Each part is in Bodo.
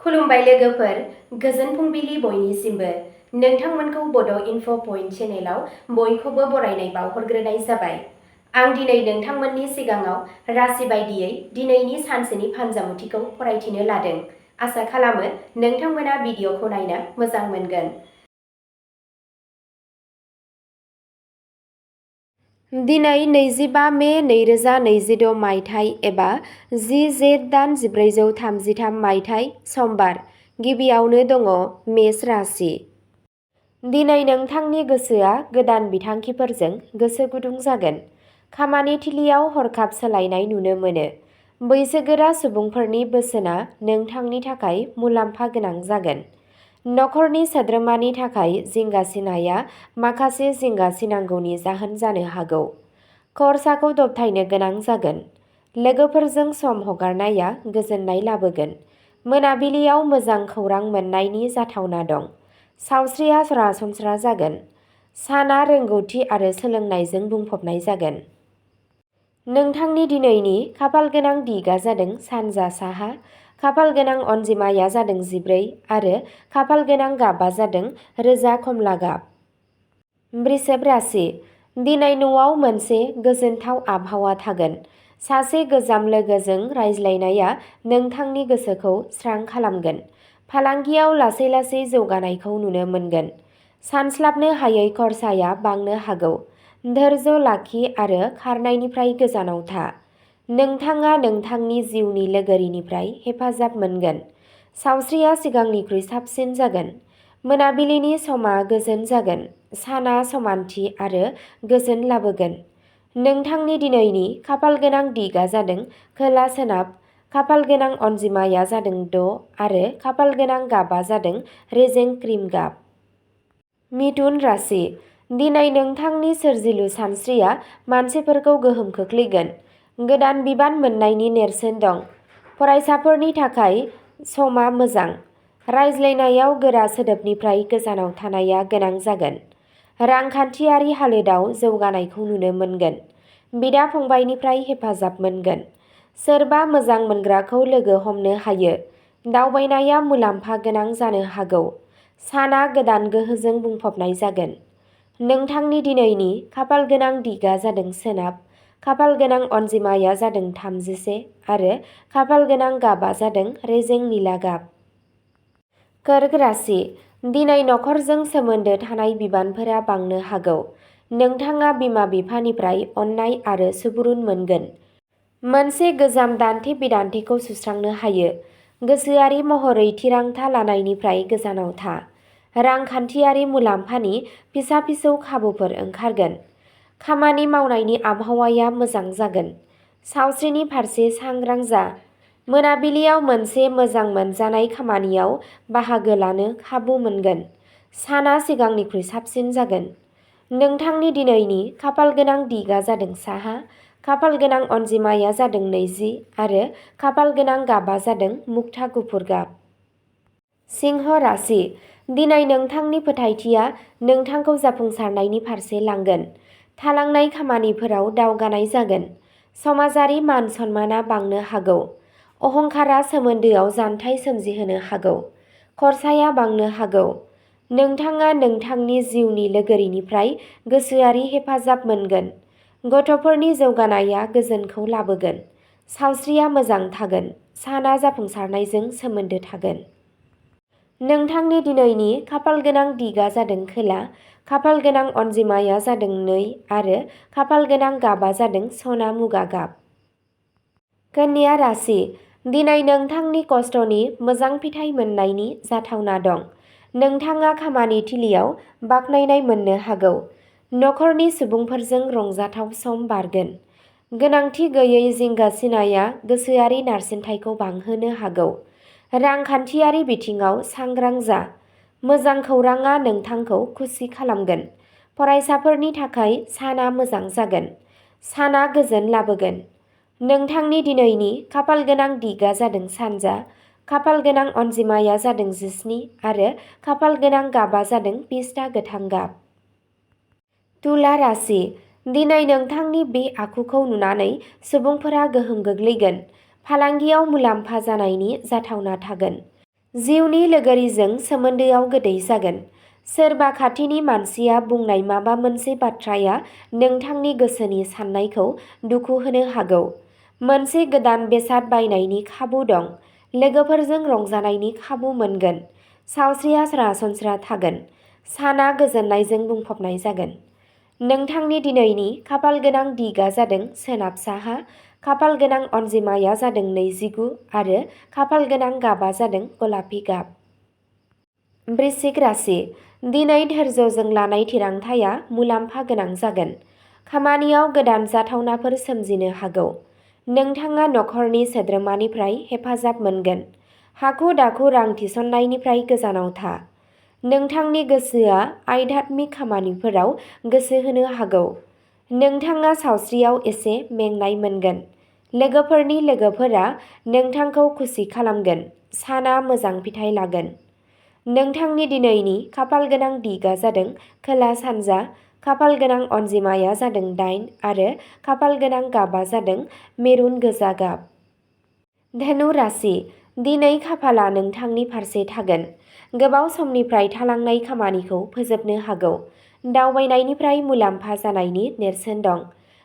खुलुमबाय लोगोफोर, गोजोन फुंबिलि बयनिसिमबो। नोंथांमोनखौ बड' इनफ' पइन्ट चेनेलाव बयखौबो बरायनाय बावहरग्रोनाय जाबाय। आं दिनै नोंथांमोननि सिगाङाव राशि बायदियै दिनैनि सानसेनि फानजामुथिखौ फरायथिनो लादों। आसा खालामो नोंथांमोना भिडिअखौ नायनो मोजां मोनगोन। दिनै 25 मे 2026 मायथाइ एबा 10 जेठ दान 1433 मायथाइ समबार। गिबियावनो दङ मेष राशि। दिनै नोंथांनि गोसोआ गोदान बिथांखिफोरजों गोसो गुदुं जागोन। खामानि थिलियाव हरखाब सोलायनाय नुनो मोनो। बैसोगोरा सुबुंफोरनि बोसोनआ नोंथांनि थाखाय मुलाम्फा गोनां जागोन। नखरनि सोद्रोमानि थाखाय जिंगासिनाया माखासे जिंगासिनांगौनि जाहोन जानो हागौ। खरसाखौ दबथायनो गोनां जागोन। लोगोफोरजों सम हगारनाया गोजोननाय लाबोगोन। मोनाबिलियाव मोजां खौरां मोननायनि जाथावना दं। सावस्रिया सरासनस्रा जागोन। साना रोंगौथि आरो सोलोंनायजों बुंफबनाय जागोन। नोंथांनि दिनैनि खाफाल गोनां दिगआ जादों सानजा साहा। खाफाल गोनां अनजिमाया जादों 14 आरो खाफाल गोनां गाबआ जादों रोजा खमला गाब। वृषभ राशि। दिनै न'आव मोनसे गोजोनथाव आबहावा थागोन। सासे गोजाम लोगोजों रायज्लायनाया नोंथांनि गोसोखौ स्रां खालामगोन। फालांगियाव लासै लासै जौगानायखौ नुनो मोनगोन। सानस्लाबनो हायै खरसाया बांनो हागौ। धोर्ज लाखि आरो खारनायनिफ्राय गोजानाव था। नोंथाङा नोंथांनि जिउनि लोगोरिनिफ्राय हेफाजाब मोनगोन। सावस्रिया सिगांनिख्रुइ साबसिन जागोन। मोनाबिलिनि समा गोजोन जागोन। साना समानथि आरो गोजोन लाबोगोन। नोंथांनि दिनैनि खाफाल गोनां दिगआ जादों खोला सोनाब। खाफाल गोनां अनजिमाया जादों 6 आरो खाफाल गोनां गाबआ जादों रेजें क्रिम गाब। मिथुन राशि। दिनै नोंथांनि सोरजिलु सानस्रिया मानसिफोरखौ गोहोम खोख्लैगोन। गोदान बिबान मोननायनि नेरसोन दं। फरायसाफोरनि थाखाय समा मोजां। रायज्लायनायाव गोरा सोदोबनिफ्राय गोजानाव थानाया गोनां जागोन। रांखान्थियारि हालोदाव जौगानायखौ नुनो मोनगोन। बिदा-फंबायनिफ्राय हेफाजाब मोनगोन। सोरबा मोजां मोनग्राखौ लोगो हमनो हायो। दावबायनाया मुलाम्फा गोनां जानो हागौ। साना गोदान गोहोजों बुंफबनाय जागोन। नोंथांनि दिनैनि खाफाल गोनां दिगआ जादों सोनाब। खाफाल गोनां अनजिमाया जादों 31 आरो खाफाल गोनां गाबआ जादों रेजें निला गाब। कर्क राशि। दिनै नखरजों सोमोन्दो थानाय बिबानफोरा बांनो हागौ। नोंथाङा बिमा-बिफानिफ्राय अननाय आरो सुबुरुन मोनगोन। मोनसे गोजाम दान्थे-बिदान्थेखौ सुस्रांनो हायो। गोसोआरि महरै थिरांथा लानायनिफ्राय गोजानाव था। रांखान्थियारि मुलाम्फानि फिसा-फिसौ खाबुफोर ओंखारगोन। खामानि मावनायनि आबहावाया मोजां जागोन। सावस्रिनि फारसे सांग्रां जा। मोनाबिलियाव मोनसे मोजां मोनजानाय खामानियाव बाहागो लानो खाबु मोनगोन। साना सिगांनिख्रुइ साबसिन जागोन। नोंथांनि दिनैनि खाफाल गोनां दिगआ जादों साहा। खाफाल गोनां अनजिमाया जादों 20 आरो खाफाल गोनां गाबआ जादों मुक्ता गुफुर गाब। सिंह राशि। दिनै नोंथांनि फोथायथिया नोंथांखौ जाफुंसारनायनि फारसे लांगोन। थालांनाय खामानिफोराव दावगानाय जागोन। समाजारि मान-सन्मानआ बांनो हागौ। अहंकारा सोमोन्दोआव जानथाय सोमजिहोनो हागौ। खरसाया बांनो हागौ। नोंथाङा नोंथांनि जिउनि लोगोरिनिफ्राय गोसोआरि हेफाजाब मोनगोन। गथ'फोरनि जौगानाया गोजोनखौ लाबोगोन। सावस्रिया मोजां थागोन। साना जाफुंसारनायजों सोमोन्दो थागोन। नोंथांनि दिनैनि खाफाल गोनां दिगआ जादों खोला। खाफाल गोनां अनजिमाया जादों 2 आरो खाफाल गोनां गाबआ जादों सना मुगा गाब। कन्या राशि। दिनै नोंथांनि खस्थ'नि मोजां फिथाइ मोननायनि जाथावना दं। नोंथाङा खामानि थिलियाव बाख्नायनाय मोननो हागौ। नखरनि सुबुंफोरजों रंजाथाव सम बारगोन। गोनांथि गैयै जिंगासिनाया गोसोआरि नारसिनथायखौ बांहोनो हागौ। रांखान्थियारि बिथिङाव सांग्रां जा। मोजां खौरांआ नोंथांखौ खुसि खालामगोन। फरायसाफोरनि थाखाय साना मोजां जागोन। साना गोजोन लाबोगोन। नोंथांनि दिनैनि खाफाल गोनां दिगआ जादों सानजा। खाफाल गोनां अनजिमाया जादों 17 आरो खाफाल गोनां गाबआ जादों पिस्ता गोथां गाब। तुला राशि। दिनै नोंथांनि बे आखुखौ नुनानै सुबुंफोरा गोहोम गोग्लैगोन। फालांगियाव मुलाम्फा जानायनि जाथावना थागोन। जिउनि लोगोरिजों सोमोन्दोआव गोदै जागोन। सोरबा खाथिनि मानसिया बुंनाय माबा मोनसे बाथ्राया नोंथांनि गोसोनि साननायखौ दुखु होनो हागौ। मोनसे गोदान बेसाद बायनायनि खाबु दं। लोगोफोरजों रंजानायनि खाबु मोनगोन। सावस्रिया सरासनस्रा थागोन। साना गोजोननायजों बुंफबनाय जागोन। नोंथांनि दिनैनि खाफाल गोनां दिगा जादों सोनाब साहा, खाफाल गोनां अनजिमाया जादों 29 आरो खाफाल गोनां गाबा जादों गलापि गाब। वृश्चिक राशि। दिनै धैर्यजों लानाय थिरांथाया मुलाम्फा गोनां जागोन। खामानियाव गोदान जाथावनाफोर सोमजिनो हागौ। नोंथाङा नखरनि सोद्रोमानिफ्राय हेफाजाब मोनगोन। हाखु दाखु रां थिसननायनिफ्राय गोजानाव था। नोंथांनि गोसोआ आध्यात्मिक खामानिफोराव गोसो होनो हागौ। नोंथाङा सावस्रियाव एसे मेंनाय मोनगोन। लोगोफोरनि लोगोफोरा नोंथांखौ खुसि खालामगोन। साना मोजां फिथाइ लागोन। नोंथांनि दिनैनि खाफाल गोनां दिगा जादों खोला सानजा, खाफाल गोनां अनजिमाया जादों 8 आरो खाफाल गोनां गाबा जादों मेरुन गोजा गाब। धनु राशि। दिनै खाफाला नोंथांनि फारसे थागोन। गोबाव समनिफ्राय थालांनाय खामानिखौ फोजोबनो हागौ। दावबायनायनिफ्राय मुलाम्फा जानायनि नेरसोन दं।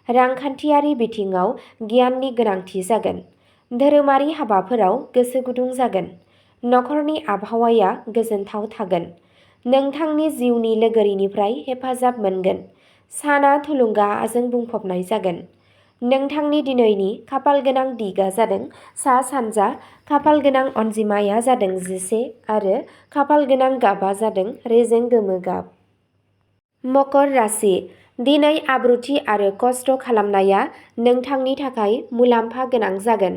रांखान्थियारि बिथिङाव गियाननि गोनांथि जागोन। धोरोमारि हाबाफोराव गोसो गुदुं जागोन। नखरनि आबहावाया गोजोनथाव थागोन। नोंथांनि जिउनि लोगोरिनिफ्राय हेफाजाब मोनगोन। साना थुलुंगाजों बुंफबनाय जागोन। नोंथांनि दिनैनि खाफाल गोनां दिगा जादों सा सानजा, खाफाल गोनां अनजिमाया जादों 11 आरो खाफाल गोनां गाबा जादों रेजें गोमो गाब। मकर राशि। दिनै आब्रुथि आरो खस्थ' खालामनाया नोंथांनि थाखाय मुलाम्फा गोनां जागोन।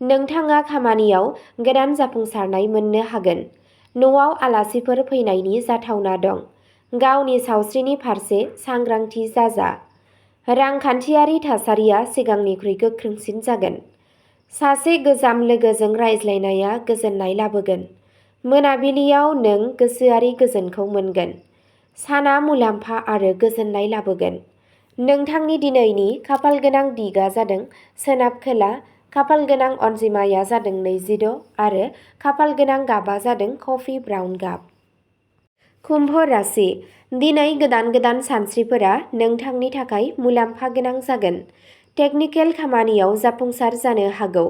नोंथाङा खामानियाव गोदान जाफुंसारनाय मोननो हागोन। न'आव आलासिफोर फैनायनि जाथावना दं। गावनि सावस्रिनि फारसे सांग्रांथि जाजा। रांखान्थियारि थासारिया सिगांनिख्रुइ गोख्रोंसिन जागोन। सासे गोजाम लोगोजों रायज्लायनाया गोजोननाय लाबोगोन। मोनाबिलियाव नों गोसोआरि गोजोनखौ मोनगोन। साना मुलाम्फा आरो गोजोननाय लाबोगोन। नोंथांनि दिनैनि खाफाल गोनां दिगा जादों सोनाब खोला, खाफाल गोनां अनजिमाया जादों 26 आरो खाफाल गोनां गाबा जादों कफि ब्राउन गाब। कुम्भ राशि। दिनै गोदान गोदान सानस्रिफोरा नोंथांनि थाखाय मुलाम्फा गोनां जागोन। टेकनिकेल खामानियाव जाफुंसार जानो हागौ।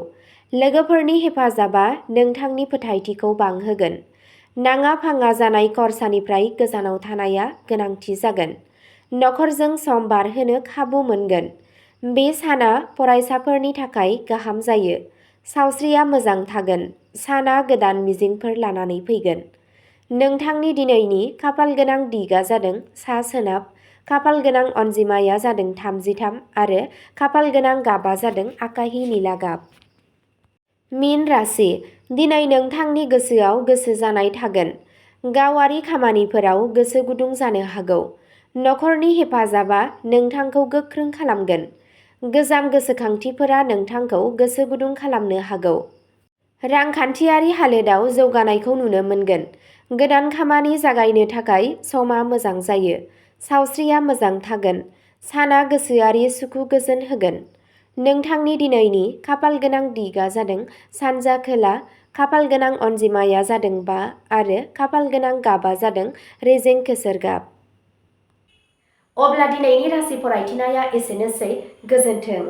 लोगोफोरनि हेफाजाबा नोंथांनि फोथायथिखौ बांहोगोन। नाङा फाङा जानाय खरसानिफ्राय गोजानाव थानाया गोनांथि जागोन। नखरजों सम बारहोनो खाबु मोनगोन। बे साना फरायसाफोरनि थाखाय गाहाम जायो। सावस्रिया मोजां थागोन। साना गोदान मिजिंफोर लानानै फैगोन। नोंथांनि दिनैनि खाफाल गोनां दिगा जादों सा सोनाब, खाफाल गोनां अनजिमाया जादों 33 आरो खाफाल गोनां गाबा जादों आकाहि निला गाब। मीन राशि। दिनै नोंथांनि गोसोआव गोसो जानाय थागोन। गावारि खामानिफोराव गोसो गुदुं जानो हागौ। नखरनि हेफाजाबा नोंथांखौ गोख्रों खालामगोन। गोजाम गोसोखांथिफोरा नोंथांखौ गोसो गुदुं खालामनो हागौ। रांखान्थियारि हालोदाव जौगानायखौ नुनो मोनगोन। गोदान खामानि जागायनो थाखाय समा मोजां जायो। सावस्रिया मोजां थागोन। साना गोसोआरि सुखु गोजोन होगोन। नोंथांनि दिनैनि खाफाल गोनां दिगा जादों सानजा खोला, खाफाल गोनां अनजिमाया जादों 5 आरो खाफाल गोनां गाबा जादों रेजें केसर गाब। अब्ला दिनैनि राशि फरायथिनाया एसेनोसै। गोजोन्थों।